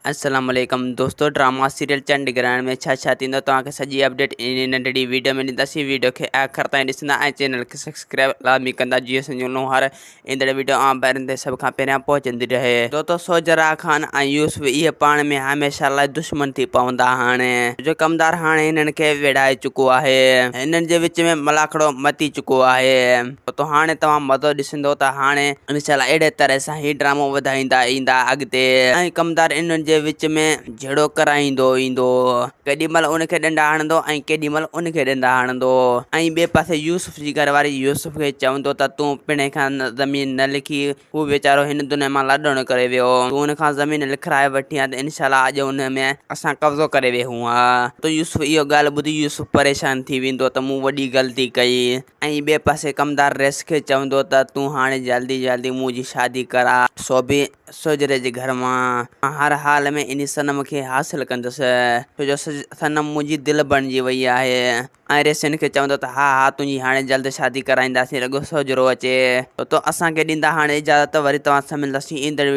السلام عليڪم دوستو ڊراما سيريل چنڊ گرهڻ ۾ ڇا ڇا ٿيندو توهان کي سڄي اپڊيٽ ان ننڍڙي ويڊيو ۾ ڏينداسين ويڊيو کي آخر تائين ڏسندا ۽ چينل کي سبسڪرائب لازمي ڪندا جيئن اسان جو نئون هر ايندڙ ويڊيو عام ڀائرن تائين سڀ کان پهريان پهچندي رهي. دوستو سوجهرا خان ۽ يوسف اهي پاڻ ۾ هميشه لاء دشمن ٿي پوندا هاڻي جو ڪمدار هاڻي هنن کي ويڙهائي چڪو آهي هنن جي وچ ۾ ملاکڙو متي چڪو آهي. تو هاڻي توهان مزو ڏسندو ته هاڻي انشاء الله اهڙي طرح سان هي ڊرامو وڌائيندا ايندا اڳتي ۽ ڪمدار انهن جي وچ ۾ جهيڙو ڪرائيندو ايندو ڪيڏي مهل ان کي ڏنڊا هڻندو ۽ ڪيڏي مهل ان کي ڏنڊا هڻندو ۽ ٻئي پاسي يوسف جي گهر واري يوسف کي چوندو ته تون پڻهين کان زمين نه لکي هو ويچارو هن دنيا مان لاڏاڻو ڪري ويو. تون ان کان زمين لکرائي وٺين ها ته انشاء الله اڄ ان ۾ اسان قبضو ڪري ويهون ها. ته يوسف اهو ڳالهه ٻڌي يوسف پريشان ٿي ويندو ته مون وڏي غلطي ڪئي. ۽ ٻئي پاسي ڪمدار رئيس کي چوندو ته تون هاڻي جلدي جلدي منهنجي شادي ڪراء سو به سوجهري جي گهر مان. مان هر حال ۾ انهي صنم کي حاصل ڪندس. ڇو جو صنم منهنجي دل بڻجي وئي آهي. ۽ ريسين کي چوندو ته ها ها تنهنجي هاڻي جلد شادي ڪرائينداسين رڳو سوجهرو اچي ته اسان کي ڏيندا هاڻي اجازت وري توهان سان ملنداسين ايندڙ وڊيو.